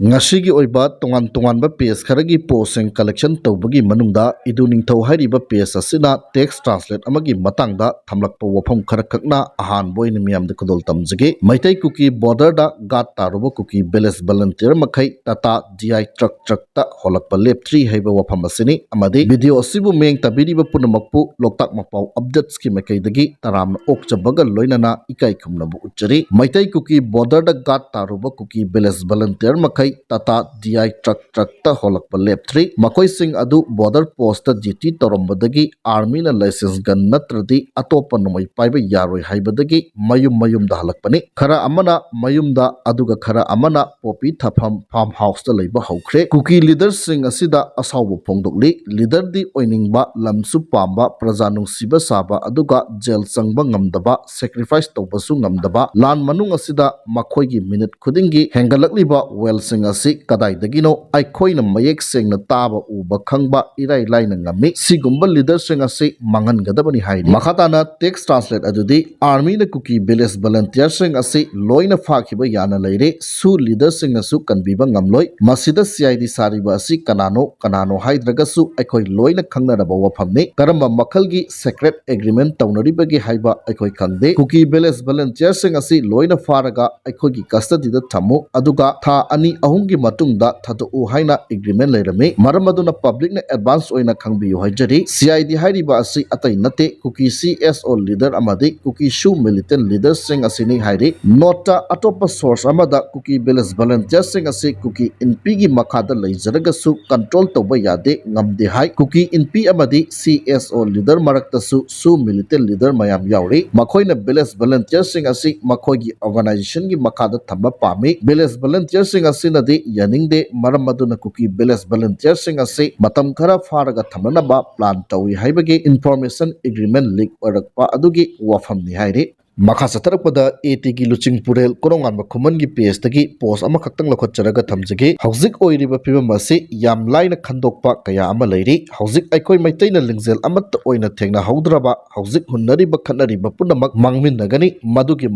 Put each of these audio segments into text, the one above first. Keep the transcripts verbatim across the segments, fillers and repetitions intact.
ꯉꯁꯤꯒꯤ ꯑꯣꯏꯕ ꯇꯣꯉꯥꯟ ꯇꯣꯉꯥꯟꯕ ꯄꯦꯖ ꯈꯔꯒꯤ ꯄꯣꯁꯁꯤꯡ ꯀꯂꯦꯛꯁꯟ ꯇꯧꯕꯒꯤ ꯃꯅꯨꯡꯗ ꯏꯗꯨ ꯅꯤꯡꯊꯧ ꯍꯥꯏꯔꯤꯕ ꯄꯦꯖ ꯑꯁꯤꯅ ꯇꯦꯛꯁ ꯇ꯭ꯔꯥꯟꯁꯂꯦꯠ ꯑꯃꯒꯤ ꯃꯇꯥꯡꯗ ꯊꯝꯂꯛꯄ ꯋꯥꯐꯝ ꯈꯔꯈꯛꯅ ꯑꯍꯥꯟꯕ ꯑꯣꯏꯅ ꯃꯤꯌꯥꯝꯗ ꯈꯨꯗꯣꯜ ꯇꯝꯖꯒꯦ꯫ ꯃꯩꯇꯩ ꯀꯨꯀꯤ ꯕꯣꯔꯗꯔꯗ ꯒꯥꯔꯗ ꯇꯥꯔꯨꯕ ꯀꯨꯀꯤ ꯚꯤꯂꯦꯖ ꯚꯂꯟꯇꯤꯌꯔ ꯃꯈꯩ ꯇꯥꯇꯥ ꯗꯤ ꯑꯥꯏ ꯇ꯭ꯔꯛ ꯇ꯭ꯔꯛꯇ ꯍꯣꯜꯂꯛꯄ ꯂꯦꯞꯇ꯭ꯔꯤ ꯍꯥꯏꯕ ꯋꯥꯐꯝ ꯑꯁꯤꯅꯤ꯫ ꯑꯃꯗꯤ ꯚꯤꯗꯤꯑꯣ ꯑꯁꯤꯕꯨ ꯃꯤꯠꯌꯦꯡ ꯇꯥꯕꯤꯔꯤꯕ ꯄꯨꯝꯅꯃꯛꯄꯨ ꯂꯣꯛꯇꯥꯛ ꯃꯄꯥꯎ ꯑꯞꯗꯦꯠꯁꯀꯤ ꯃꯥꯏꯀꯩꯗꯒꯤ ꯇꯔꯥꯝꯅ ꯑꯣꯛꯆꯕꯒ ꯂꯣꯏꯅꯅ ꯏꯀꯥꯏ ꯈꯨꯝꯅꯕ ꯎꯠꯆꯔꯤ꯫ ꯃꯩꯇꯩ ꯀꯨꯀꯤ ꯕꯣꯔꯗꯔꯗ ꯒꯥꯔꯗ ꯇꯥꯔꯨꯕ ꯀꯨꯀꯤ ꯚꯤꯂꯦꯖ ꯚꯂꯟꯇꯤꯌꯔ ꯃꯈꯩ ꯇꯥꯇꯥ ꯗꯤ ꯑꯥꯏ ꯇ꯭ꯔꯛ ꯇ꯭ꯔꯛꯇ ꯍꯣꯜꯂꯛꯄ ꯂꯦꯞꯇ꯭ꯔꯤ꯫ ꯃꯈꯣꯏꯁꯤꯡ ꯑꯗꯨ ꯕꯣꯔꯗꯔ ꯄꯣꯁꯇ ꯗ꯭ꯌꯨꯇꯤ ꯇꯧꯔꯝꯕꯗꯒꯤ ꯑꯥꯔꯃꯤꯅ ꯂꯥꯏꯁꯦꯟꯁ ꯒꯟ ꯅꯠꯇ꯭ꯔꯗꯤ ꯑꯇꯣꯞꯄ ꯅꯣꯡꯃꯩ ꯄꯥꯏꯕ ꯌꯥꯔꯣꯏ ꯍꯥꯏꯕꯗꯒꯤ ꯃꯌꯨꯝ ꯃꯌꯨꯝꯗ ꯍꯜꯂꯛꯄꯅꯤ꯫ ꯈꯔ ꯑꯃꯅ ꯃꯌꯨꯝꯗ, ꯑꯗꯨꯒ ꯈꯔ ꯑꯃꯅ ꯄꯣꯄꯤ ꯊꯥꯐꯝ ꯐꯥꯔꯝ ꯍꯥꯎꯁꯇ ꯂꯩꯕ ꯍꯧꯈ꯭ꯔꯦ꯫ ꯀꯨꯀꯤ ꯂꯤꯗꯔꯁꯤꯡ ꯑꯁꯤꯗ ꯑꯁꯥꯎꯕ ꯐꯣꯡꯗꯣꯛꯂꯤ꯫ ꯂꯤꯗꯔꯗꯤ ꯑꯣꯏꯅꯤꯡꯕ, ꯂꯝꯁꯨ ꯄꯥꯝꯕ, ꯄ꯭ꯔꯖꯥ ꯅꯨꯡꯁꯤꯕ ꯁꯥꯕ, ꯑꯗꯨꯒ ꯖꯦꯜ ꯆꯪꯕ ꯉꯝꯗꯕ, ꯁꯦꯀ꯭ꯔꯤꯐꯥꯏꯁ ꯇꯧꯕꯁꯨ ꯉꯝꯗꯕ, ꯂꯥꯟ ꯃꯅꯨꯡ ꯑꯁꯤꯗ ꯃꯈꯣꯏꯒꯤ ꯃꯤꯅꯤꯠ ꯈꯨꯗꯤꯡꯒꯤ ꯍꯦꯟꯒꯠꯂꯛꯂꯤꯕ ꯋꯦꯜꯁꯤꯡ ꯑꯁꯤ ꯀꯗꯥꯏꯗꯒꯤꯅꯣ ꯑꯩꯈꯣꯏꯅ ꯃꯌꯦꯛ ꯁꯦꯡꯅ ꯇꯥꯕ, ꯎꯕ, ꯈꯪꯕ ꯏꯔꯥꯏ ꯂꯥꯏꯅ ꯉꯝꯃꯤ꯫ ꯁꯤꯒꯨꯝꯕ ꯂꯤꯗꯔꯁꯤꯡ ꯑꯁꯤ ꯃꯥꯡꯍꯟꯒꯗꯕꯅꯤ ꯍꯥꯏꯔꯤ꯫ ꯃꯈꯥ ꯇꯥꯅ ꯇꯦꯛꯁ ꯇ꯭ꯔꯥꯟꯁꯂꯦꯠ ꯑꯗꯨꯗꯤ ꯑꯥꯔꯃꯤꯅ ꯀꯨꯀꯤ ꯚꯤꯂꯦꯖ ꯚꯂꯟꯇꯤꯌꯔꯁꯤꯡ ꯑꯁꯤ ꯂꯣꯏꯅ ꯐꯥꯈꯤꯕ ꯌꯥꯅ ꯂꯩꯔꯦ꯫ ꯁꯨ ꯂꯤꯗꯔꯁꯤꯡꯅꯁꯨ ꯀꯟꯕꯤꯕ ꯉꯝꯂꯣꯏ꯫ ꯃꯁꯤꯗ ꯁꯤ ꯑꯥꯏ ꯗꯤ ꯁꯥꯔꯤꯕ ꯑꯁꯤ ꯀꯅꯥꯅꯣ, ꯀꯅꯥꯅꯣ ꯍꯥꯏꯗ꯭ꯔꯒꯁꯨ ꯑꯩꯈꯣꯏ ꯂꯣꯏꯅ ꯈꯪꯅꯔꯕ ꯋꯥꯐꯝꯅꯤ꯫ ꯀꯔꯝꯕ ꯃꯈꯜꯒꯤ ꯁꯦꯀ꯭ꯔꯦꯠ ꯑꯦꯒ꯭ꯔꯤꯃꯦꯟ ꯇꯧꯅꯔꯤꯕꯒꯦ ꯍꯥꯏꯕ ꯑꯩꯈꯣꯏ ꯈꯪꯗꯦ꯫ ꯀꯨꯀꯤ ꯚꯤꯂꯦꯖ ꯚꯂꯟꯇꯤꯌꯔꯁꯤꯡ ꯑꯁꯤ ꯂꯣꯏꯅ ꯐꯥꯔꯒ ꯑꯩꯈꯣꯏꯒꯤ ꯀꯁꯇꯗꯤꯗ ꯊꯝꯃꯨ, ꯑꯗꯨꯒ ꯊꯥ ꯑꯅꯤ ꯑꯍꯨꯝꯒꯤ ꯃꯇꯨꯡꯗ ꯊꯥꯗꯣꯛꯎ ꯍꯥꯏꯅ ꯑꯦꯒ꯭ꯔꯤꯃꯦꯟ ꯂꯩꯔꯝꯃꯤ꯫ ꯃꯔꯝ ꯑꯗꯨꯅ ꯄꯕ꯭ꯂꯤꯛꯅ ꯑꯦꯗꯚꯥꯟꯁ ꯑꯣꯏꯅ ꯈꯪꯕꯤꯌꯨ ꯍꯥꯏꯖꯔꯤ꯫ ꯁꯤ ꯑꯥꯏ ꯗꯤ ꯍꯥꯏꯔꯤꯕ ꯑꯁꯤ ꯑꯇꯩ ꯅꯠꯇꯦ, ꯀꯨꯀꯤ ꯁꯤ ꯑꯦꯁ ꯑꯣ ꯂꯤꯗꯔ ꯑꯃꯗꯤ ꯀꯨꯀꯤ ꯁꯨ ꯃꯤꯂꯤꯇꯦꯟ ꯂꯤꯗꯔꯁꯤꯡ ꯑꯁꯤꯅꯤ ꯍꯥꯏꯔꯤ꯫ ꯅꯣꯠꯇ ꯑꯇꯣꯞꯄ ꯁꯣꯔꯁ ꯑꯃꯗ ꯀꯨꯀꯤ ꯚꯤꯂꯦꯖ ꯚꯂꯟꯇꯤꯌꯔꯁꯤꯡ ꯑꯁꯤ ꯀꯨꯀꯤ ꯏꯟꯄꯤꯒꯤ ꯃꯈꯥꯗ ꯂꯩꯖꯔꯒꯁꯨ ꯀꯟꯇ꯭ꯔꯣꯜ ꯇꯧꯕ ꯌꯥꯗꯦ, ꯉꯝꯗꯦ ꯍꯥꯏ꯫ ꯀꯨꯀꯤ ꯏꯟꯄꯤ ꯑꯃꯗꯤ ꯁꯤ ꯑꯦꯁ ꯑꯣ ꯂꯤꯗꯔ ꯃꯔꯛꯇꯁꯨ ꯁꯨ ꯃꯤꯂꯤꯇꯦꯟ ꯂꯤꯗꯔ ꯃꯌꯥꯝ ꯌꯥꯎꯔꯤ꯫ ꯃꯈꯣꯏꯅ ꯚꯤꯂꯦꯖ ꯚꯂꯟꯇꯤꯌꯔꯁꯤꯡ ꯑꯁꯤ ꯃꯈꯣꯏꯒꯤ ꯑꯣꯔꯒꯅꯥꯏꯖꯦꯁꯟꯒꯤ ꯃꯈꯥꯗ ꯊꯝꯕ ꯄꯥꯝꯃꯤ꯫ ꯚꯤꯂꯦꯖ ꯚꯂꯟꯇꯤꯌꯔꯁꯤꯡ ꯑꯁꯤꯅꯗꯤ ꯌꯥꯅꯤꯡꯗꯦ, ꯃꯔꯝ ꯑꯗꯨꯅ ꯀꯨꯀꯤ ꯚꯤꯂꯦꯖ ꯚꯂꯟꯇꯤꯌꯔꯁꯤꯡ ꯑꯁꯤ ꯃꯇꯝ ꯈꯔ ꯐꯥꯔꯒ ꯊꯝꯅꯅꯕ ꯄ꯭ꯂꯥꯟ ꯇꯧꯏ ꯍꯥꯏꯕꯒꯤ ꯏꯟꯐꯣꯔꯃꯦꯁꯟ ꯑꯦꯒ꯭ꯔꯤꯃꯦꯟ ꯂꯤꯛ ꯑꯣꯏꯔꯛꯄ ꯑꯗꯨꯒꯤ ꯋꯥꯐꯝꯅꯤ ꯍꯥꯏꯔꯤ꯫ ꯃꯈꯥ ꯆꯠꯊꯔꯛꯄꯗ ꯑꯦ ꯇꯤꯒꯤ ꯂꯨꯆꯤꯡꯄꯨꯔꯦꯜ ꯀꯣꯔꯧꯉꯥꯟꯕ ꯈꯨꯃꯟꯒꯤ ꯄꯦꯖꯇꯒꯤ ꯄꯣꯁ ꯑꯃꯈꯛꯇꯪ ꯂꯧꯈꯠꯆꯔꯒ ꯊꯝꯖꯒꯦ꯫ ꯍꯧꯖꯤꯛ ꯑꯣꯏꯔꯤꯕ ꯐꯤꯕꯝ ꯑꯁꯤ ꯌꯥꯝ ꯂꯥꯏꯅ ꯈꯟꯗꯣꯛꯄ ꯀꯌꯥ ꯑꯃ ꯂꯩꯔꯤ꯫ ꯍꯧꯖꯤꯛ ꯑꯩꯈꯣꯏ ꯃꯩꯇꯩꯅ ꯂꯤꯡꯖꯦꯜ ꯑꯃꯠꯇ ꯑꯣꯏꯅ ꯊꯦꯡꯅꯍꯧꯗ꯭ꯔꯕ, ꯍꯧꯖꯤꯛ ꯍꯨꯟꯅꯔꯤꯕ ꯈꯠꯅꯔꯤꯕ ꯄꯨꯝꯅꯃꯛ ꯃꯥꯡꯃꯤꯟꯅꯒꯅꯤ, ꯃꯗꯨꯒꯤ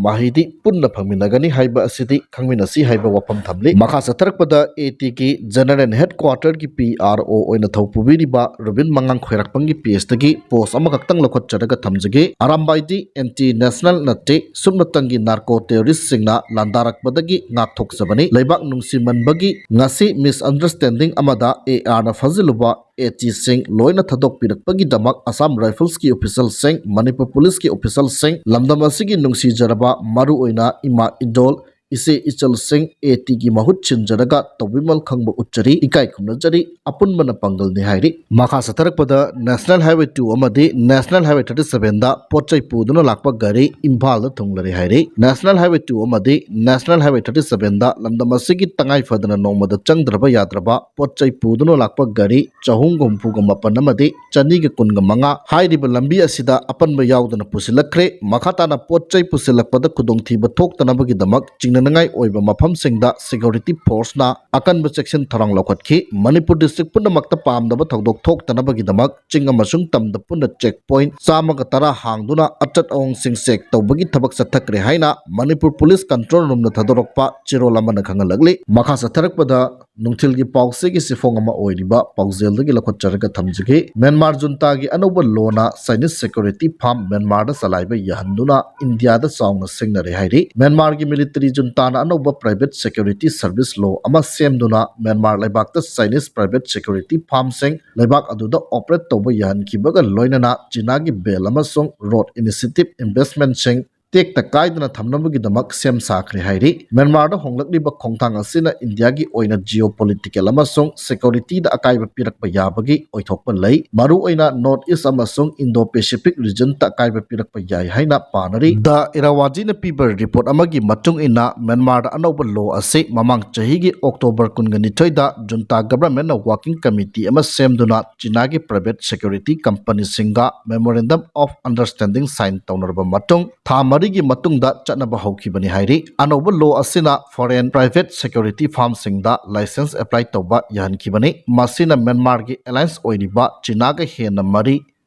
ꯃꯍꯩꯗꯤ ꯄꯨꯟꯅ ꯐꯪꯃꯤꯟꯅꯒꯅꯤ ꯍꯥꯏꯕ ꯑꯁꯤꯗꯤ ꯈꯪꯃꯤꯟꯅꯁꯤ ꯍꯥꯏꯕ ꯋꯥꯐꯝ ꯊꯝꯂꯤ꯫ ꯃꯈꯥ ꯆꯠꯊꯔꯛꯄꯗ ꯑꯦ ꯇꯤꯒꯤ ꯖꯦꯅꯔꯦꯜ ꯍꯦꯗꯀ꯭ꯋꯥꯇꯔꯒꯤ ꯄꯤ ꯑꯥꯔ ꯑꯣ ꯑꯣꯏꯅ ꯊꯧ ꯄꯨꯕꯤꯔꯤꯕ ꯔꯨꯕꯤꯟ ꯃꯉꯥꯡ ꯈꯣꯏꯔꯥꯛꯄꯝꯒꯤ ꯄꯦꯖꯇꯒꯤ ꯄꯣꯁ ꯑꯃꯈꯛꯇꯪ ꯂꯧꯈꯠꯆꯔꯒ ꯊꯝꯖꯒꯦ꯫ ꯑꯔꯥꯝꯕꯥꯏꯗꯤ ꯑꯦꯟꯇꯤ ꯅꯦꯁꯅꯦꯜ ꯅꯠꯇꯦ, ꯁꯨꯞꯅꯇꯪꯒꯤ ꯅꯥꯔꯀꯣ ꯇꯦꯔꯣꯔꯤꯁꯁꯤꯡꯅ ꯂꯥꯟꯗꯥꯔꯛꯄꯗꯒꯤ ꯉꯥꯛꯊꯣꯛꯆꯕꯅꯤ꯫ ꯂꯩꯕꯥꯛ ꯅꯨꯡꯁꯤꯃꯟꯕꯒꯤ ꯉꯁꯤ ꯃꯤꯁꯑꯟꯗꯔꯁꯇꯦꯟꯗꯤꯡ ꯑꯃꯗ ꯑꯦ ꯑꯥꯔꯅ ꯐꯥꯖꯤꯜꯂꯨꯕ ꯑꯦ ꯇꯤꯁꯤꯡ ꯂꯣꯏꯅ ꯊꯥꯗꯣꯛꯄꯤꯔꯛꯄꯒꯤꯗꯃꯛ ꯑꯁꯥꯝ ꯔꯥꯏꯐꯜꯁꯀꯤ ꯑꯣꯐꯤꯁꯔꯁꯤꯡ, ꯃꯅꯤꯄꯨꯔ ꯄꯨꯂꯤꯁꯀꯤ ꯑꯣꯐꯤꯁꯔꯁꯤꯡ, ꯂꯝꯗꯝ ꯑꯁꯤꯒꯤ ꯅꯨꯡꯁꯤꯖꯔꯕ ꯃꯔꯨꯑꯣꯏꯅ ꯏꯃꯥ ꯏꯗꯣꯜ, ꯏꯆꯦ ꯏꯆꯜꯁꯤꯡ ꯑꯦ ꯇꯤꯒꯤ ꯃꯍꯨꯠ ꯁꯤꯟꯖꯔꯒ ꯇꯧꯕꯤꯃꯜ ꯈꯪꯕ ꯎꯠꯆꯔꯤ, ꯏꯀꯥꯏ ꯈꯨꯝꯅꯖꯔꯤ, ꯑꯄꯨꯟꯕꯅ ꯄꯥꯡꯒꯜꯅꯤ ꯍꯥꯏꯔꯤ꯫ ꯃꯈꯥ ꯆꯠꯊꯔꯛꯄꯗ ꯅꯦꯁꯅꯦꯜ ꯍꯥꯏꯋꯦ ꯇꯨ ꯑꯃꯗꯤ ꯅꯦꯁꯅꯦꯜ ꯍꯥꯏꯋꯦ ꯊꯥꯔꯇꯤ ꯁꯚꯦꯟꯗ ꯄꯣꯠ ꯆꯩ ꯄꯨꯗꯨꯅ ꯂꯥꯛꯄ ꯒꯥꯔꯤ ꯏꯝꯐꯥꯜꯗ ꯊꯨꯡꯂꯔꯦ ꯍꯥꯏꯔꯤ꯫ ꯅꯦꯁꯅꯦꯜ ꯍꯥꯏꯋꯦ ꯇꯨ ꯑꯃꯗꯤ ꯅꯦꯁꯅꯦꯜ ꯍꯥꯏꯋꯦ ꯊꯥꯔꯇꯤ ꯁꯚꯦꯟꯗ ꯂꯝꯗꯝ ꯑꯁꯤꯒꯤ ꯇꯉꯥꯏ ꯐꯗꯅ ꯅꯣꯡꯃꯗ ꯆꯪꯗ꯭ꯔꯕ ꯌꯥꯗ꯭ꯔꯕ ꯄꯣꯠ ꯆꯩ ꯄꯨꯗꯨꯅ ꯂꯥꯛꯄ ꯒꯥꯔꯤ ꯆꯍꯨꯝꯒ ꯍꯨꯝꯐꯨꯒ ꯃꯥꯄꯟ ꯑꯃꯗꯤ ꯆꯅꯤꯒ ꯀꯨꯟꯒ ꯃꯉꯥ ꯍꯥꯏꯔꯤꯕ ꯂꯝꯕꯤ ꯑꯁꯤꯗ ꯑꯄꯟꯕ ꯌꯥꯎꯗꯅ ꯄꯨꯁꯤꯜꯂꯛꯈ꯭ꯔꯦ꯫ ꯃꯈꯥ ꯇꯥꯅ ꯄꯣꯠ ꯆꯩ ꯄꯨꯁꯤꯜꯂꯛꯄꯗ ꯈꯨꯗꯣꯡꯊꯤꯕ ꯊꯣꯛꯇꯅꯕꯒꯤꯗꯃꯛ ꯆꯤꯡꯅꯅꯤꯡꯉꯥꯏ ꯑꯣꯏꯕ ꯃꯐꯝꯁꯤꯡꯗ ꯁꯦꯀ꯭ꯌꯨꯔꯤꯇꯤ ꯐꯣꯔꯁꯅ ꯑꯀꯟꯕ ꯆꯦꯛꯁꯤꯟ ꯊꯧꯔꯥꯡ ꯂꯧꯈꯠꯈꯤ꯫ ꯃꯅꯤꯄꯨꯔ ꯗꯤꯁꯇ꯭ꯔꯤꯛ ꯄꯨꯝꯅꯃꯛꯇ ꯄꯥꯝꯗꯕ ꯊꯧꯗꯣꯛ ꯊꯣꯛꯇꯅꯕꯒꯤꯗꯃꯛ ꯆꯤꯡ ꯑꯃꯁꯨꯡ ꯇꯝꯗ ꯄꯨꯟꯅ ꯆꯦꯛ ꯄꯣꯏꯟꯠ ꯆꯥꯝꯃꯒ ꯇꯔꯥ ꯍꯥꯡꯗꯨꯅ ꯑꯆꯠ ꯑꯋꯣꯡꯁꯤꯡ ꯆꯦꯛ ꯇꯧꯕꯒꯤ ꯊꯕꯛ ꯆꯠꯊꯈ꯭ꯔꯦ ꯍꯥꯏꯅ ꯃꯅꯤꯄꯨꯔ ꯄꯨꯂꯤꯁ ꯀꯟꯇ꯭ꯔꯣꯜ ꯔꯨꯝꯅ ꯊꯥꯗꯣꯔꯛꯄ ꯆꯦꯔꯣꯜ ꯑꯃꯅ ꯈꯪꯍꯜꯂꯛꯂꯤ꯫ ꯃꯈꯥ ꯆꯠꯊꯔꯛꯄꯗ ꯅꯨꯡꯊꯤꯜꯒꯤ ꯄꯥꯎꯆꯦꯒꯤ ꯆꯦꯐꯣꯡ ꯑꯃ ꯑꯣꯏꯔꯤꯕ ꯄꯥꯎꯖꯦꯜꯗꯒꯤ ꯂꯧꯈꯠꯆꯔꯒ ꯊꯝꯖꯒꯦ꯫ ꯃ꯭ꯌꯥꯟꯃꯥꯔ ꯖꯨꯟꯇꯥꯒꯤ ꯑꯅꯧꯕ ꯂꯣꯅ ꯆꯥꯏꯅꯤꯁ ꯁꯦꯀ꯭ꯌꯨꯔꯤꯇꯤ ꯐꯥꯔꯝ ꯃ꯭ꯌꯥꯟꯃꯥꯔꯗ ꯆꯂꯥꯏꯕ ꯌꯥꯍꯟꯗꯨꯅ ꯏꯟꯗꯤꯌꯥꯗ ꯆꯥꯎꯅ ꯁꯤꯡꯅꯔꯦ ꯍꯥꯏꯔꯤ꯫ ꯃ꯭ꯌꯥꯟꯃꯥꯔꯒꯤ ꯃꯤꯂꯤꯇꯔꯤ ꯖꯨꯟꯇꯥꯅ ꯑꯅꯧꯕ ꯄ꯭ꯔꯥꯏꯚꯦꯠ ꯁꯦꯀ꯭ꯌꯨꯔꯤꯇꯤ ꯁꯔꯚꯤꯁ ꯂꯣ ꯑꯃ ꯁꯦꯝꯗꯨꯅ ꯃ꯭ꯌꯥꯟꯃꯥꯔ ꯂꯩꯕꯥꯛꯇ ꯆꯥꯏꯅꯤꯁ ꯄ꯭ꯔꯥꯏꯚꯦꯠ ꯁꯦꯀ꯭ꯌꯨꯔꯤꯇꯤ ꯐꯥꯔꯝꯁꯤꯡ ꯂꯩꯕꯥꯛ ꯑꯗꯨꯗ ꯑꯣꯄꯔꯦꯠ ꯇꯧꯕ ꯌꯥꯍꯟꯈꯤꯕꯒ ꯂꯣꯏꯅꯅ ꯆꯤꯅꯥꯒꯤ ꯕꯦꯜ ꯑꯃꯁꯨꯡ ꯔꯣꯗ ꯏꯅꯤꯁꯤꯌꯦꯇꯤꯚ ꯏꯟꯚꯦꯁ꯭ꯠꯃꯦꯟꯠꯁꯤꯡ ꯇꯦꯛꯇ ꯀꯥꯏꯗꯅ ꯊꯝꯅꯕꯒꯤꯗꯃꯛ ꯁꯦꯝ ꯁꯥꯈ꯭ꯔꯦ ꯍꯥꯏꯔꯤ꯫ ꯃ꯭ꯌꯥꯟꯃꯥꯔꯗ ꯍꯣꯡꯂꯛꯂꯤꯕ ꯈꯣꯡꯊꯥꯡ ꯑꯁꯤꯅ ꯏꯟꯗꯤꯌꯥꯒꯤ ꯑꯣꯏꯅ ꯖꯤꯑꯣ ꯄꯣꯂꯤꯇꯤꯀꯦꯜ ꯑꯃꯁꯨꯡ ꯁꯦꯀ꯭ꯌꯨꯔꯤꯇꯤꯗ ꯑꯀꯥꯏꯕ ꯄꯤꯔꯛꯄ ꯌꯥꯕꯒꯤ ꯑꯣꯏꯊꯣꯛꯄ ꯂꯩ꯫ ꯃꯔꯨꯑꯣꯏꯅ ꯅꯣꯔꯠ ꯏꯁ꯭ꯠ ꯑꯃꯁꯨꯡ ꯏꯟꯗꯣ ꯄꯦꯁꯤꯐꯤꯛ ꯔꯤꯖꯟꯗ ꯑꯀꯥꯏꯕ ꯄꯤꯔꯛꯄ ꯌꯥꯏ ꯍꯥꯏꯅ ꯄꯥꯅꯔꯤ꯫ ꯗ ꯏꯔꯥꯋꯥꯖꯤꯅ ꯄꯤꯕ ꯔꯤꯄꯣꯔꯠ ꯑꯃꯒꯤ ꯃꯇꯨꯡ ꯏꯟꯅ, ꯃ꯭ꯌꯥꯟꯃꯥꯔꯗ ꯑꯅꯧꯕ ꯂꯣ ꯑꯁꯤ ꯃꯃꯥꯡ ꯆꯍꯤꯒꯤ ꯑꯣꯛꯇꯣꯕꯔ ꯀꯨꯟꯒ ꯅꯤꯊꯣꯏꯗ ꯖꯨꯟꯇꯥ ꯒꯚꯔꯟꯃꯦꯟꯠꯅ ꯋꯥꯔꯀꯤꯡ ꯀꯃꯤꯇꯤ ꯑꯃ ꯁꯦꯝꯗꯨꯅ ꯆꯤꯅꯥꯒꯤ ꯄ꯭ꯔꯥꯏꯚꯦꯠ ꯁꯦꯀ꯭ꯌꯨꯔꯤꯇꯤ ꯀꯝꯄꯅꯤꯁꯤꯡꯒ ꯃꯦꯃꯣꯔꯦꯟꯗꯝ ꯑꯣꯐ ꯑꯟꯗꯔꯁ꯭ꯇꯦꯟꯗꯤꯡ ꯁꯥꯏꯟ ꯇꯧꯅꯔꯕ ꯃꯇꯨꯡ ꯊꯥ ꯃꯔꯤ ꯒꯤ ꯃꯇꯨꯡꯗ ꯆꯠꯅꯕ ꯍꯧꯈꯤꯕꯅꯤ ꯍꯥꯏꯔꯤ꯫ ꯑꯅꯧꯕ ꯂꯣ ꯑꯁꯤꯅ foreign private security firmꯁꯤꯡꯗ license apply ꯇꯧꯕ ꯌꯥꯍꯟꯈꯤꯕꯅꯤ꯫ ꯃꯁꯤꯅ ꯃ꯭ꯌꯥꯟꯃꯥꯔꯒꯤ alliance ꯑꯣꯏꯔꯤꯕ ꯆꯤꯅꯥꯒ ꯍꯦꯟꯅ ꯃꯔꯤ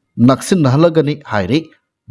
ꯅꯛꯁꯤꯟꯅꯍꯜꯂꯒꯅꯤ ꯍꯥꯏꯔꯤ꯫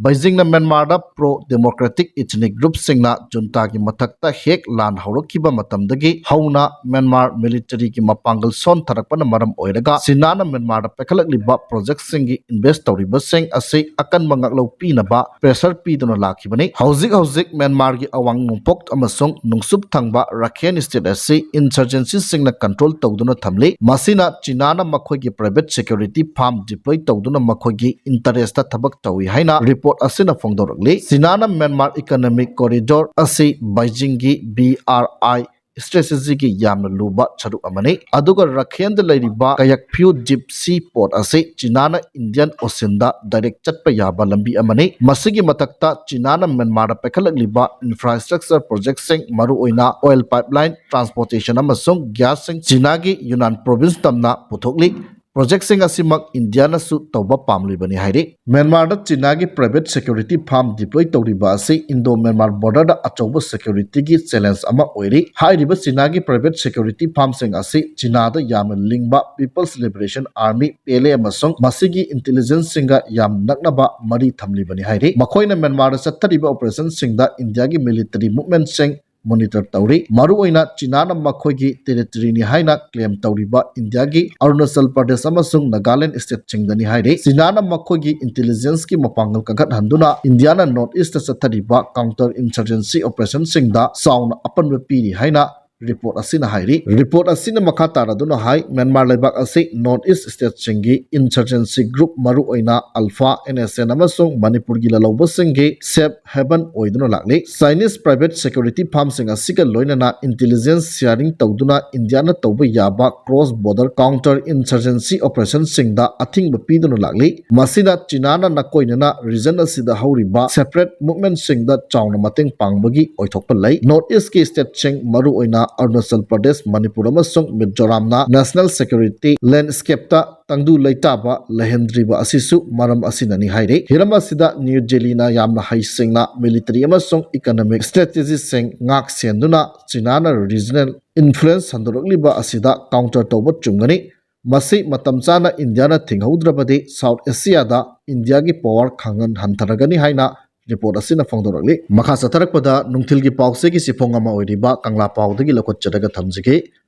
ꯕꯩꯖꯤꯡꯅ ꯃ꯭ꯌꯥꯟꯃꯥꯔꯗ pro democratic ethnic groupꯁꯤꯡꯅ ꯖꯨꯟꯇꯥꯒꯤ ꯃꯊꯛꯇ ꯍꯦꯛ ꯂꯥꯟ ꯍꯧꯔꯛꯈꯤꯕ ꯃꯇꯝꯗꯒꯤ ꯍꯧꯅ ꯃ꯭ꯌꯥꯟꯃꯥꯔ militaryꯒꯤ ꯃꯄꯥꯡꯒꯜ ꯁꯣꯟꯊꯔꯛꯄꯅ ꯃꯔꯝ ꯑꯣꯏꯔꯒ ꯆꯤꯅꯥꯅ ꯃ꯭ꯌꯥꯟꯃꯥꯔꯗ ꯄꯥꯏꯈꯠꯂꯛꯂꯤꯕ projectꯁꯤꯡꯒꯤ invest ꯇꯧꯔꯤꯕꯁꯤꯡ ꯑꯁꯤ ꯑꯀꯟꯕ ꯉꯥꯛꯂꯧ ꯄꯤꯅꯕ pressure ꯄꯤꯗꯨꯅ ꯂꯥꯛꯈꯤꯕꯅꯤ꯫ ꯍꯧꯖꯤꯛ ꯍꯧꯖꯤꯛ ꯃ꯭ꯌꯥꯟꯃꯥꯔꯒꯤ ꯑꯋꯥꯡ ꯅꯣꯡꯄꯣꯛ ꯑꯃꯁꯨꯡ ꯅꯨꯡꯆꯨꯞ ꯊꯪꯕ ꯔꯥꯈꯦꯟ state ꯑꯁꯤ insurgencyꯁꯤꯡꯅ control ꯇꯧꯗꯨꯅ ꯊꯝꯂꯤ꯫ ꯃꯁꯤꯅ ꯆꯤꯅꯥꯅ ꯃꯈꯣꯏꯒꯤ private security firm deploy ꯇꯧꯗꯨꯅ ꯃꯈꯣꯏꯒꯤ interestꯇ ꯊꯕꯛ ꯇꯧꯏ ꯍꯥꯏꯅ report ꯑꯁꯤꯅ ꯐꯣꯡꯗꯣꯔꯛꯂꯤ꯫ ꯆꯤꯅꯥꯅ ꯃ꯭ꯌꯥꯟꯃꯥꯔ economic corridor ꯑꯁꯤ ꯕꯩꯖꯤꯡꯒꯤ BRI strategyꯒꯤ ꯌꯥꯝꯅ ꯂꯨꯕ ꯁꯔꯨꯛ ꯑꯃꯅꯤ꯫ ꯑꯗꯨꯒ ꯔꯥꯈꯦꯟꯗ ꯂꯩꯔꯤꯕ ꯀꯌꯥꯛꯐ꯭ꯌꯨ deep sea port ꯑꯁꯤ ꯆꯤꯅꯥꯅ Indian Oceanꯗ direct ꯆꯠꯄ ꯌꯥꯕ ꯂꯝꯕꯤ ꯑꯃꯅꯤ꯫ ꯃꯁꯤꯒꯤ ꯃꯊꯛꯇ ꯆꯤꯅꯥꯅ ꯃ꯭ꯌꯥꯟꯃꯥꯔꯗ ꯄꯥꯏꯈꯠꯂꯛꯂꯤꯕ infrastructure projectꯁꯤꯡ, ꯃꯔꯨꯑꯣꯏꯅ oil pipeline, transportation ꯑꯃꯁꯨꯡ gasꯁꯤꯡ ꯆꯤꯅꯥꯒꯤ ꯌꯨꯅꯥꯟ province ꯇꯝꯅ ꯄꯨꯊꯣꯛꯂꯤ꯫ Projectꯁꯤꯡ ꯑꯁꯤꯃꯛ ꯏꯟꯗꯤꯌꯥꯅꯁꯨ ꯇꯧꯕ ꯄꯥꯝꯂꯤꯕꯅꯤ ꯍꯥꯏꯔꯤ꯫ ꯃ꯭ꯌꯥꯟꯃꯥꯔꯗ ꯆꯤꯅꯥꯒꯤ private security firm deploy ꯇꯧꯔꯤꯕ ꯑꯁꯤ Indo Myanmar borderꯗ ꯑꯆꯧꯕ securityꯒꯤ challenge ꯑꯃ ꯑꯣꯏꯔꯤ꯫ ꯍꯥꯏꯔꯤꯕ ꯆꯤꯅꯥꯒꯤ private security firmꯁꯤꯡ ꯑꯁꯤ ꯆꯤꯅꯥꯗ ꯌꯥꯝꯅ ꯂꯤꯡꯕ People's Liberation Army, PLA, ꯑꯃꯁꯨꯡ ꯃꯁꯤꯒꯤ intelligenceꯁꯤꯡꯒ ꯌꯥꯝ ꯅꯛꯅꯕ ꯃꯔꯤ ꯊꯝꯂꯤꯕꯅꯤ ꯍꯥꯏꯔꯤ꯫ ꯃꯈꯣꯏꯅ ꯃ꯭ꯌꯥꯟꯃꯥꯔꯗ ꯆꯠꯊꯔꯤꯕ operationꯁꯤꯡꯗ ꯏꯟꯗꯤꯌꯥꯒꯤ military movementꯁꯤꯡ monitor ꯇꯧꯔꯤ꯫ ꯃꯔꯨꯑꯣꯏꯅ ꯆꯤꯅꯥꯅ ꯃꯈꯣꯏꯒꯤ territoryꯅꯤ ꯍꯥꯏꯅ claim ꯇꯧꯔꯤꯕ ꯏꯟꯗꯤꯌꯥꯒꯤ ꯑꯔꯨꯅꯥꯆꯜ ꯄ꯭ꯔꯗꯦꯁ ꯑꯃꯁꯨꯡ ꯅꯥꯒꯥꯂꯦꯟ stateꯁꯤꯡꯗꯅꯤ ꯍꯥꯏꯔꯤ꯫ ꯆꯤꯅꯥꯅ ꯃꯈꯣꯏꯒꯤ intelligenceꯀꯤ ꯃꯄꯥꯡꯒꯜ ꯀꯟꯈꯠꯍꯟꯗꯨꯅ ꯏꯟꯗꯤꯌꯥꯅ North Eastꯇ ꯆꯠꯊꯔꯤꯕ counter insurgency operationꯁꯤꯡꯗ ꯆꯥꯎꯅ ꯑꯄꯟꯕ ꯄꯤꯔꯤ ꯍꯥꯏꯅ report ꯑꯁꯤꯅ ꯍꯥꯏꯔꯤ꯫ Report ꯑꯁꯤꯅ ꯃꯈꯥ ꯇꯥꯔꯗꯨꯅ ꯍꯥꯏ, ꯃ꯭ꯌꯥꯟꯃꯥꯔ ꯂꯩꯕꯥꯛ ꯑꯁꯤ North East stateꯁꯤꯡꯒꯤ insurgency group, ꯃꯔꯨꯑꯣꯏꯅ ULFA, NSN ꯑꯃꯁꯨꯡ ꯃꯅꯤꯄꯨꯔꯒꯤ ꯂꯂꯧꯕꯁꯤꯡꯒꯤ safe haven ꯑꯣꯏꯗꯨꯅ ꯂꯥꯛꯂꯤ꯫ Chinese private security firmꯁꯤꯡ ꯑꯁꯤꯒ ꯂꯣꯏꯅꯅ intelligence sharing ꯇꯧꯗꯨꯅ ꯏꯟꯗꯤꯌꯥꯅ ꯇꯧꯕ ꯌꯥꯕ cross border counter insurgency operationꯁꯤꯡꯗ ꯑꯊꯤꯡꯕ ꯄꯤꯗꯨꯅ ꯂꯥꯛꯂꯤ꯫ ꯃꯁꯤꯅ ꯆꯤꯅꯥꯅ ꯅꯥꯀꯣꯏꯅꯅ region ꯑꯁꯤꯗ ꯍꯧꯔꯤꯕ separate movementꯁꯤꯡꯗ ꯆꯥꯎꯅ ꯃꯇꯦꯡ ꯄꯥꯡꯕꯒꯤ ꯑꯣꯏꯊꯣꯛꯄ ꯂꯩ꯫ North Eastꯀꯤ stateꯁꯤꯡ, ꯃꯔꯨꯑꯣꯏꯅ ꯑꯔꯨꯅꯥꯆꯜ ꯄ꯭ꯔꯗꯦꯁ, ꯃꯅꯤꯄꯨꯔ ꯑꯃꯁꯨꯡ ꯃꯤꯖꯣꯔꯥꯝꯅ national security landscape ꯇ ꯇꯪꯗꯨ ꯂꯩꯇꯥꯕ ꯂꯩꯍꯟꯗ꯭ꯔꯤꯕ ꯑꯁꯤꯁꯨ ꯃꯔꯝ ꯑꯁꯤꯅꯅꯤ ꯍꯥꯏꯔꯤ꯫ ꯍꯤꯔꯝ ꯑꯁꯤꯗ ꯅ꯭ꯌꯨ ꯗꯦꯜꯂꯤꯅ ꯌꯥꯝꯅ ꯍꯩꯁꯤꯡꯅ military ꯑꯃꯁꯨꯡ economic strategy ꯁꯤꯡ ꯉꯥꯛ ꯁꯦꯟꯗꯨꯅ ꯆꯤꯅꯥꯅ regional influence ꯍꯟꯗꯣꯔꯛꯂꯤꯕ ꯑꯁꯤꯗ counter ꯇꯧꯕ ꯆꯨꯝꯒꯅꯤ꯫ ꯃꯁꯤ ꯃꯇꯝ ꯆꯥꯅ ꯏꯟꯗꯤꯌꯥꯅ ꯊꯤꯡꯍꯧꯗ꯭ꯔꯕꯗꯤ South Asia ꯗ ꯏꯟꯗꯤꯌꯥꯒꯤ power ꯈꯪꯍꯟ ꯍꯟꯊꯔꯒꯅꯤ ꯍꯥꯏꯅ report ꯑꯁꯤꯅ ꯐꯣꯡꯗꯣꯔꯛꯂꯤ꯫ ꯃꯈꯥ ꯆꯠꯊꯔꯛꯄꯗ ꯅꯨꯡꯊꯤꯜꯒꯤ ꯄꯥꯎꯆꯦꯒꯤ ꯆꯦꯐꯣꯡ ꯑꯃ ꯑꯣꯏꯔꯤꯕ ꯀꯪꯂꯥ ꯄꯥꯎꯗꯒꯤ ꯂꯧꯈꯠꯆꯔꯒ ꯊꯝꯖꯒꯦ꯫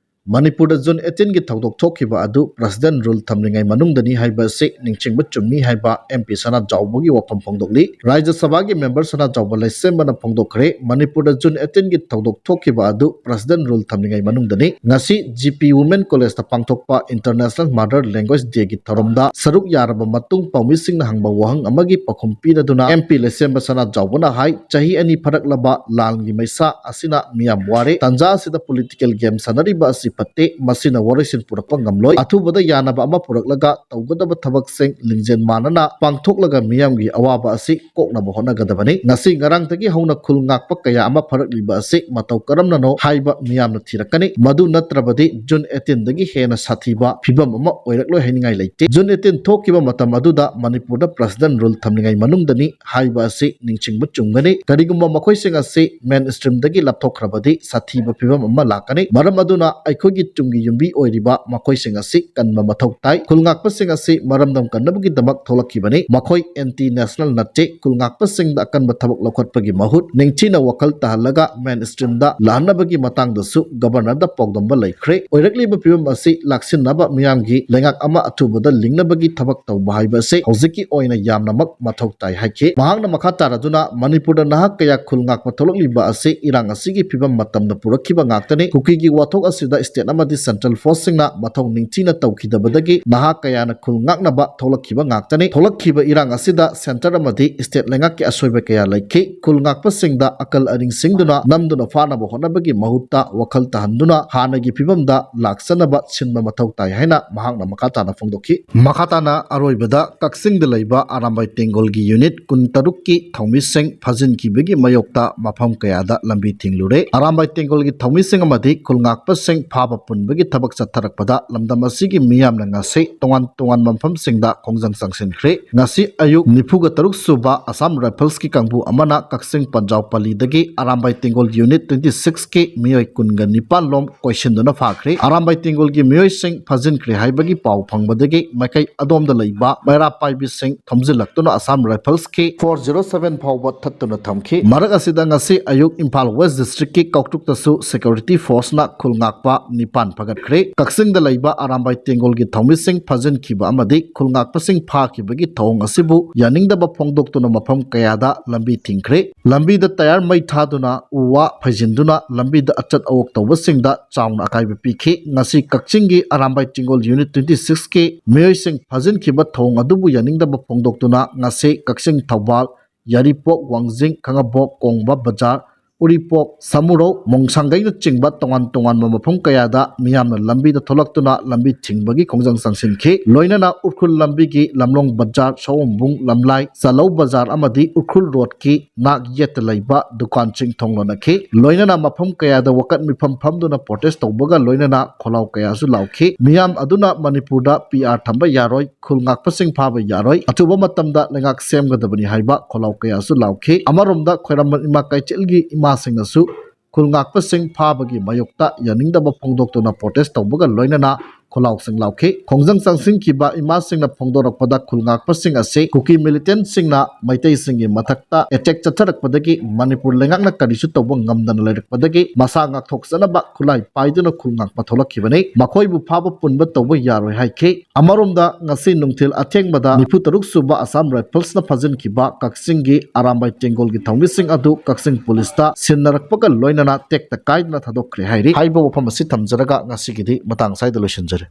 ꯃꯅꯤꯄꯨꯔꯗ June eighteen ꯒꯤ ꯊꯧꯗꯣꯛ ꯊꯣꯛꯈꯤꯕ ꯑꯗꯨ President rule ꯊꯝꯂꯤꯉꯩ ꯃꯅꯨꯡꯗꯅꯤ ꯍꯥꯏꯕ ꯑꯁꯤ ꯅꯤꯡꯁꯤꯡꯕ ꯆꯨꯝꯃꯤ ꯍꯥꯏꯕ M P ꯁꯅꯥꯖꯥꯎꯕꯒꯤ ꯋꯥꯐꯝ ꯐꯣꯡꯗꯣꯛꯂꯤ꯫ ꯔꯥꯖ꯭ꯌ ꯁꯚꯥꯒꯤ member ꯁꯅꯥꯖꯥꯎꯕ ꯂꯩꯁꯦꯝꯕꯅ ꯐꯣꯡꯗꯣꯛꯈ꯭ꯔꯦ, ꯃꯅꯤꯄꯨꯔꯗ June eighteen ꯒꯤ ꯊꯧꯗꯣꯛ ꯊꯣꯛꯈꯤꯕ ꯑꯗꯨ President rule ꯊꯝꯂꯤꯉꯩ ꯃꯅꯨꯡꯗꯅꯤ꯫ ꯉꯁꯤ G P Women College ꯇ ꯄꯥꯡꯊꯣꯛꯄ International Mother Language Day ꯒꯤ ꯊꯧꯔꯝꯗ ꯁꯔꯨꯛ ꯌꯥꯔꯕ ꯃꯇꯨꯡ ꯄꯥꯎꯃꯤꯁꯤꯡꯅ ꯍꯪꯕ ꯋꯥꯍꯪ ꯑꯃꯒꯤ ꯄꯥꯎꯈꯨꯝ ꯄꯤꯔꯗꯨꯅ M P ꯂꯩꯁꯦꯝꯕ ꯁꯅꯥꯖꯥꯎꯕꯅ ꯍꯥꯏ, ꯆꯍꯤ ꯑꯅꯤ ꯐꯥꯔꯛꯂꯕ ꯂꯥꯟꯒꯤ ꯃꯩꯁꯥ ꯑꯁꯤꯅ ꯃꯤꯌꯥꯝ ꯋꯥꯔꯦ꯫ ꯇꯥꯟꯖꯥ ꯑꯁꯤꯗ political game ꯁꯥꯟꯅꯔꯤꯕ ꯑꯁꯤ ꯐꯠꯇꯦ꯫ ꯃꯁꯤꯅ ꯋꯥꯔꯣꯏꯁꯤꯟ ꯄꯨꯔꯛꯄ ꯉꯝꯂꯣꯏ꯫ ꯑꯊꯨꯕꯗ ꯌꯥꯅꯕ ꯑꯃ ꯄꯨꯔꯛꯂꯒ ꯇꯧꯒꯗꯕ ꯊꯕꯛꯁꯤꯡ ꯂꯤꯡꯖꯦꯜ ꯃꯥꯟꯅꯅ ꯄꯥꯡꯊꯣꯛꯂꯒ ꯃꯤꯌꯥꯝꯒꯤ ꯑꯋꯥꯕ ꯑꯁꯤ ꯀꯣꯛꯅꯕ ꯍꯣꯠꯅꯒꯗꯕꯅꯤ꯫ ꯉꯁꯤ ꯉꯔꯥꯡꯗꯒꯤ ꯍꯧꯅ ꯈꯨꯜ ꯉꯥꯛꯄ ꯀꯌꯥ ꯑꯃ ꯐꯥꯔꯛꯂꯤꯕ ꯑꯁꯤ ꯃꯇꯧ ꯀꯔꯝꯅꯅꯣ ꯍꯥꯏꯕ ꯃꯤꯌꯥꯝꯅ ꯊꯤꯔꯛꯀꯅꯤ꯫ ꯃꯗꯨ ꯅꯠꯇ꯭ꯔꯕꯗꯤ June eighteen ꯗꯒꯤ ꯍꯦꯟꯅ ꯁꯥꯊꯤꯕ ꯐꯤꯕꯝ ꯑꯃ ꯑꯣꯏꯔꯛꯂꯣꯏ ꯍꯥꯏꯅꯤꯡꯉꯥꯏ ꯂꯩꯇꯦ꯫ June eighteen ꯊꯣꯛꯈꯤꯕ ꯃꯇꯝ ꯑꯗꯨꯗ ꯃꯅꯤꯄꯨꯔꯗ President rule ꯊꯝꯂꯤꯉꯩ ꯃꯅꯨꯡꯗꯅꯤ ꯍꯥꯏꯕ ꯑꯁꯤ ꯅꯤꯡꯁꯤꯡꯕ ꯆꯨꯝꯒꯅꯤ꯫ ꯀꯔꯤꯒꯨꯝꯕ ꯃꯈꯣꯏꯁꯤꯡ ꯑꯁꯤ mainstream ꯗꯒꯤ ꯂꯥꯞꯊꯣꯛꯈ꯭ꯔꯕꯗꯤ ꯁꯥꯊꯤꯕ ꯐꯤꯕꯝ ꯑꯃ ꯂꯥꯛꯀꯅꯤ꯫ ꯃꯔꯝ ꯑꯗꯨꯅ ꯑꯩꯈꯣꯏꯒꯤ ꯇꯨꯡꯒꯤ ꯌꯨꯝꯕꯤ ꯑꯣꯏꯔꯤꯕ ꯃꯈꯣꯏꯁꯤꯡ ꯑꯁꯤ ꯀꯟꯕ ꯃꯊꯧ ꯇꯥꯏ꯫ ꯈꯨꯜ ꯉꯥꯛꯄꯁꯤꯡ ꯑꯁꯤ ꯃꯔꯝꯗꯝ ꯀꯟꯅꯕꯒꯤꯗꯃꯛ ꯊꯣꯛꯂꯛꯈꯤꯕꯅꯤ꯫ ꯃꯈꯣꯏ anti national ꯅꯠꯇꯦ꯫ ꯈꯨꯜ ꯉꯥꯛꯄꯁꯤꯡꯗ ꯑꯀꯟꯕ ꯊꯕꯛ ꯂꯧꯈꯠꯄꯒꯤ ꯃꯍꯨꯠ ꯅꯤꯡꯊꯤꯅ ꯋꯥꯈꯜ ꯇꯥꯍꯜꯂꯒ mainstream ꯗ ꯂꯥꯛꯍꯟꯅꯕꯒꯤ ꯃꯇꯥꯡꯗꯁꯨ Governor ꯗ ꯄꯥꯎꯗꯝꯕ ꯂꯩꯈ꯭ꯔꯦ꯫ ꯑꯣꯏꯔꯛꯂꯤꯕ ꯐꯤꯕꯝ ꯑꯁꯤ ꯂꯥꯛꯁꯤꯟꯅꯕ ꯃꯤꯌꯥꯝꯒꯤ ꯂꯩꯉꯥꯛ ꯑꯃ ꯑꯊꯨꯕꯗ ꯂꯤꯡꯅꯕꯒꯤ ꯊꯕꯛ ꯇꯧꯕ ꯍꯥꯏꯕ ꯑꯁꯤ ꯍꯧꯖꯤꯛꯀꯤ ꯑꯣꯏꯅ ꯌꯥꯝꯅꯃꯛ ꯃꯊꯧ ꯇꯥꯏ ꯍꯥꯏꯈꯤ꯫ ꯃꯍꯥꯛꯅ ꯃꯈꯥ ꯇꯥꯔꯗꯨꯅ ꯃꯅꯤꯄꯨꯔꯗ ꯅꯍꯥ ꯀꯌꯥ ꯈꯨꯜ ꯉꯥꯛꯄ ꯊꯣꯛꯂꯛꯂꯤꯕ ꯑꯁꯤ ꯏꯔꯥꯡ ꯑꯁꯤꯒꯤ ꯐꯤꯕꯝ ꯃꯇꯝꯗ ꯄꯨꯔꯛꯈꯤꯕ ꯉꯥꯛꯇꯅꯤ꯫ ꯀꯨꯀꯤꯒꯤ ꯋꯥꯊꯣꯛ ꯑꯁꯤꯗ state ꯑꯃꯗꯤ central forceꯁꯤꯡꯅ ꯃꯊꯧ ꯅꯤꯡꯊꯤꯅ ꯇꯧꯈꯤꯗꯕꯗꯒꯤ ꯅꯍꯥ ꯀꯌꯥꯅ ꯈꯨꯜ ꯉꯥꯛꯅꯕ ꯊꯣꯛꯂꯛꯈꯤꯕ ꯉꯥꯛꯇꯅꯤ꯫ ꯊꯣꯛꯂꯛꯈꯤꯕ ꯏꯔꯥꯡ ꯑꯁꯤꯗ centre ꯑꯃꯗꯤ state ꯂꯩꯉꯥꯛꯀꯤ ꯑꯁꯣꯏꯕ ꯀꯌꯥ ꯂꯩꯈꯤ꯫ ꯈꯨꯜ ꯉꯥꯛꯄꯁꯤꯡꯗ ꯑꯀꯜ ꯑꯔꯤꯡ ꯁꯤꯡꯗꯨꯅ ꯅꯝꯗꯨꯅ ꯐꯥꯅꯕ ꯍꯣꯠꯅꯕꯒꯤ ꯃꯍꯨꯠꯇ ꯋꯥꯈꯜ ꯇꯥꯍꯟꯗꯨꯅ ꯍꯥꯟꯅꯒꯤ ꯐꯤꯕꯝꯗ ꯂꯥꯛꯆꯅꯕ ꯁꯤꯟꯕ ꯃꯊꯧ ꯇꯥꯏ ꯍꯥꯏꯅ ꯃꯍꯥꯛꯅ ꯃꯈꯥ ꯇꯥꯅ ꯐꯣꯡꯗꯣꯛꯈꯤ꯫ ꯃꯈꯥ ꯇꯥꯅ ꯑꯔꯣꯏꯕꯗ ꯀꯛꯆꯤꯡꯗ ꯂꯩꯕ ꯑꯔꯥꯝꯕꯥꯏ ꯇꯦꯡꯒꯣꯜꯒꯤ unit ꯀꯨꯟꯇꯔꯨꯛꯀꯤ ꯊꯧꯃꯤꯁꯤꯡ ꯐꯥꯖꯤꯟꯈꯤꯕꯒꯤ ꯃꯥꯌꯣꯛꯇ ꯃꯐꯝ ꯀꯌꯥꯗ ꯂꯝꯕꯤ ꯊꯤꯡꯂꯨꯔꯦ꯫ ꯑꯔꯥꯝꯕꯥꯏ ꯇꯦꯡꯒꯣꯜꯒꯤ ꯊꯧꯃꯤꯁꯤꯡ ꯑꯃꯗꯤ ꯈꯨꯜ ꯉꯥꯛꯄꯁꯤꯡ ꯐꯥꯕ ꯄꯨꯟꯕꯒꯤ ꯊꯕꯛ ꯆꯠꯊꯔꯛꯄꯗ ꯂꯝꯗꯝ ꯑꯁꯤꯒꯤ ꯃꯤꯌꯥꯝꯅ ꯉꯁꯤ ꯇꯣꯉꯥꯟ ꯇꯣꯉꯥꯟꯕ ꯃꯐꯝꯁꯤꯡꯗ ꯈꯣꯡꯖꯪ ꯆꯪꯁꯤꯟꯈ꯭ꯔꯦ꯫ ꯉꯁꯤ ꯑꯌꯨꯛ ꯅꯤꯐꯨꯒ ꯇꯔꯨꯛ ꯁꯨꯕ Assam Riflesꯀꯤ ꯀꯥꯡꯕꯨ ꯑꯃꯅ ꯀꯛꯆꯤꯡ ꯄꯟꯖꯥꯎ ꯄꯜꯂꯤꯗꯒꯤ ꯑꯔꯥꯝꯕꯥꯏ ꯇꯦꯡꯒꯣꯜ unit twenty sixꯀꯤ ꯃꯤꯑꯣꯏ ꯀꯨꯟꯒ ꯅꯤꯄꯥꯟ ꯂꯣꯝ ꯀꯣꯏꯁꯤꯟꯗꯨꯅ ꯐꯥꯈ꯭ꯔꯦ꯫ ꯑꯔꯥꯝꯕꯥꯏ ꯇꯦꯡꯒꯣꯜꯒꯤ ꯃꯤꯑꯣꯏꯁꯤꯡ ꯐꯥꯖꯤꯟꯈ꯭ꯔꯦ ꯍꯥꯏꯕꯒꯤ ꯄꯥꯎ ꯐꯪꯕꯗꯒꯤ ꯃꯥꯏꯀꯩ ꯑꯗꯣꯝꯗ ꯂꯩꯕ ꯃꯩꯔꯥ ꯄꯥꯏꯕꯤꯁꯤꯡ ꯊꯣꯝꯖꯤꯜꯂꯛꯇꯨꯅ Assam Riflesꯀꯤ four zero seven ꯐꯥꯎꯕ ꯊꯠꯇꯨꯅ ꯊꯝꯈꯤ꯫ ꯃꯔꯛ ꯑꯁꯤꯗ ꯉꯁꯤ ꯑꯌꯨꯛ ꯏꯝꯐꯥꯜ West Districtꯀꯤ ꯀꯧꯇ꯭ꯔꯨꯛꯇꯁꯨ security forceꯅ ꯈꯨꯜ ꯉꯥꯛꯄ ꯅꯤꯄꯥꯟ ꯐꯒꯠꯈ꯭ꯔꯦ꯫ ꯀꯛꯆꯤꯡꯗ ꯂꯩꯕ ꯑꯔꯥꯝꯕꯥꯏ ꯇꯦꯡꯒꯣꯜꯒꯤ ꯊꯧꯃꯤꯁꯤꯡ ꯐꯥꯖꯤꯟꯈꯤꯕ ꯑꯃꯗꯤ ꯈꯨꯜ ꯉꯥꯛꯄꯁꯤꯡ ꯐꯥꯈꯤꯕꯒꯤ ꯊꯧꯑꯣꯡ ꯑꯁꯤꯕꯨ ꯌꯥꯅꯤꯡꯗꯕ ꯐꯣꯡꯗꯣꯛꯇꯨꯅ ꯃꯐꯝ ꯀꯌꯥꯗ ꯂꯝꯕꯤ ꯊꯤꯡꯈ꯭ꯔꯦ꯫ ꯂꯝꯕꯤꯗ ꯇꯌꯥꯔ ꯃꯩ ꯊꯥꯗꯨꯅ ꯎ ꯋꯥ ꯐꯩꯖꯤꯟꯗꯨꯅ ꯂꯝꯕꯤꯗ ꯑꯆꯠ ꯑꯋꯣꯛ ꯇꯧꯕꯁꯤꯡꯗ ꯆꯥꯎꯅ ꯑꯀꯥꯏꯕ ꯄꯤꯈꯤ꯫ ꯉꯁꯤ ꯀꯛꯆꯤꯡꯒꯤ ꯑꯔꯥꯝꯕꯥꯏ ꯇꯦꯡꯒꯣꯜ unit twenty sixꯀꯤ ꯃꯤꯑꯣꯏꯁꯤꯡ ꯐꯥꯖꯤꯟꯈꯤꯕ ꯊꯧꯑꯣꯡ ꯑꯗꯨꯕꯨ ꯌꯥꯅꯤꯡꯗꯕ ꯐꯣꯡꯗꯣꯛꯇꯨꯅ ꯉꯁꯤ ꯀꯛꯆꯤꯡ, ꯊꯧꯕꯥꯜ, ꯌꯥꯏꯔꯤꯄꯣꯛ, ꯋꯥꯡꯖꯤꯡ, ꯈꯥꯉꯕꯣꯛ, ꯀꯣꯡꯕ ꯕꯖꯥꯔ, ꯎꯔꯤꯄꯣꯛ, ꯁꯃꯨꯔꯧ, ꯃꯣꯡꯁꯥꯡꯒꯩꯅꯆꯤꯡꯕ ꯇꯣꯉꯥꯟ ꯇꯣꯉꯥꯟꯕ ꯃꯐꯝ ꯀꯌꯥꯗ ꯃꯤꯌꯥꯝꯅ ꯂꯝꯕꯤꯗ ꯊꯣꯛꯂꯛꯇꯨꯅ ꯂꯝꯕꯤ ꯊꯤꯡꯕꯒꯤ ꯈꯣꯡꯖꯪ ꯆꯪꯁꯤꯟꯈꯤ꯫ ꯂꯣꯏꯅꯅ ꯎꯈ꯭ꯔꯨꯜ ꯂꯝꯕꯤꯒꯤ ꯂꯝꯂꯣꯡ ꯕꯖꯥꯔ, ꯁꯑꯣꯝꯕꯨꯡ, ꯂꯝꯂꯥꯏ, ꯆꯥꯂꯧ ꯕꯖꯥꯔ ꯑꯃꯗꯤ ꯎꯈ꯭ꯔꯨꯜ roadꯀꯤ ꯅꯥꯛ ꯌꯦꯠꯇ ꯂꯩꯕ ꯗꯨꯀꯥꯟꯁꯤꯡ ꯊꯣꯡ ꯂꯣꯟꯅꯈꯤ꯫ ꯂꯣꯏꯅꯅ ꯃꯐꯝ ꯀꯌꯥꯗ ꯋꯥꯀꯠ ꯃꯤꯐꯝ ꯐꯝꯗꯨꯅ protest ꯇꯧꯕꯒ ꯂꯣꯏꯅꯅ ꯈꯣꯜꯂꯥꯎ ꯀꯌꯥꯁꯨ ꯂꯥꯎꯈꯤ꯫ ꯃꯤꯌꯥꯝ ꯑꯗꯨꯅ ꯃꯅꯤꯄꯨꯔꯗ PR ꯊꯝꯕ ꯌꯥꯔꯣꯏ, ꯈꯨꯜ ꯉꯥꯛꯄꯁꯤꯡ ꯐꯥꯕ ꯌꯥꯔꯣꯏ, ꯑꯊꯨꯕ ꯃꯇꯝꯗ ꯂꯩꯉꯥꯛ ꯁꯦꯝꯒꯗꯕꯅꯤ ꯍꯥꯏꯕ ꯈꯣꯜꯂꯥꯎ ꯀꯌꯥꯁꯨ ꯂꯥꯎꯈꯤ꯫ ꯑꯃꯔꯣꯝꯗ ꯈ꯭ꯋꯥꯏꯔꯝꯕꯟ ꯏꯃꯥ ꯀꯩꯊꯦꯜꯒꯤ ꯏꯃꯥꯁꯤꯡꯅꯁꯨ ꯈꯨꯜ ꯉꯥꯛꯄꯁꯤꯡ ꯐꯥꯕꯒꯤ ꯃꯥꯌꯣꯛꯇ ꯌꯥꯅꯤꯡꯗꯕ ꯐꯣꯡꯗꯣꯛꯇꯨꯅ protest ꯇꯧꯕꯒ ꯂꯣꯏꯅꯅ ꯈꯨꯜꯂꯥꯎꯁꯤꯡ ꯂꯥꯎꯈꯤ꯫ ꯈꯣꯡꯖꯪ ꯆꯪꯁꯤꯟꯈꯤꯕ ꯏꯃꯥꯁꯤꯡꯅ ꯐꯣꯡꯗꯣꯔꯛꯄꯗ, ꯈꯨꯜ ꯉꯥꯛꯄꯁꯤꯡ ꯑꯁꯤ ꯀꯨꯀꯤ ꯃꯤꯂꯤꯇꯦꯟꯁꯤꯡꯅ ꯃꯩꯇꯩꯁꯤꯡꯒꯤ ꯃꯊꯛꯇ ꯑꯦꯇꯦꯛ ꯆꯠꯊꯔꯛꯄꯗꯒꯤ ꯃꯅꯤꯄꯨꯔ ꯂꯩꯉꯥꯛꯅ ꯀꯔꯤꯁꯨ ꯇꯧꯕ ꯉꯝꯗꯅ ꯂꯩꯔꯛꯄꯗꯒꯤ ꯃꯁꯥ ꯉꯥꯛꯊꯣꯛꯆꯅꯕ ꯈꯨꯠꯂꯥꯏ ꯄꯥꯏꯗꯨꯅ ꯈꯨꯜ ꯉꯥꯛꯄ ꯊꯣꯛꯂꯛꯈꯤꯕꯅꯤ꯫ ꯃꯈꯣꯏꯕꯨ ꯐꯥꯕ ꯄꯨꯟꯕ ꯇꯧꯕ ꯌꯥꯔꯣꯏ ꯍꯥꯏꯈꯤ꯫ ꯑꯃꯔꯣꯝꯗ, ꯉꯁꯤ ꯅꯨꯡꯊꯤꯜ ꯑꯊꯦꯡꯕꯗ ꯅꯤꯐꯨ ꯇꯔꯨꯛ ꯁꯨꯕ ꯑꯁꯥꯝ ꯔꯥꯏꯐꯜꯁꯅ ꯐꯥꯖꯤꯟꯈꯤꯕ ꯀꯛꯆꯤꯡꯒꯤ ꯑꯔꯥꯝꯕꯥꯏ ꯇꯦꯡꯒꯣꯜꯒꯤ ꯊꯧꯃꯤꯁꯤꯡ ꯑꯗꯨ ꯀꯛꯆꯤꯡ ꯄꯨꯂꯤꯁꯇ ꯁꯤꯟꯅꯔꯛꯄꯒ ꯂꯣꯏꯅꯅ ꯇꯦꯛꯇ ꯀꯥꯏꯗꯅ ꯊꯥꯗꯣꯛꯈ꯭ꯔꯦ ꯍꯥꯏꯔꯤ꯫ ꯍꯥꯏꯔꯤꯕ ꯋꯥꯐꯝ ꯑꯁꯤ ꯊꯝꯖꯔꯒ ꯉꯁꯤꯒꯤꯗꯤ ꯃꯇꯥꯡ ꯑꯁ꯭ꯋꯥꯏꯗ ꯂꯣꯏꯁꯤꯟꯖꯔꯦ꯫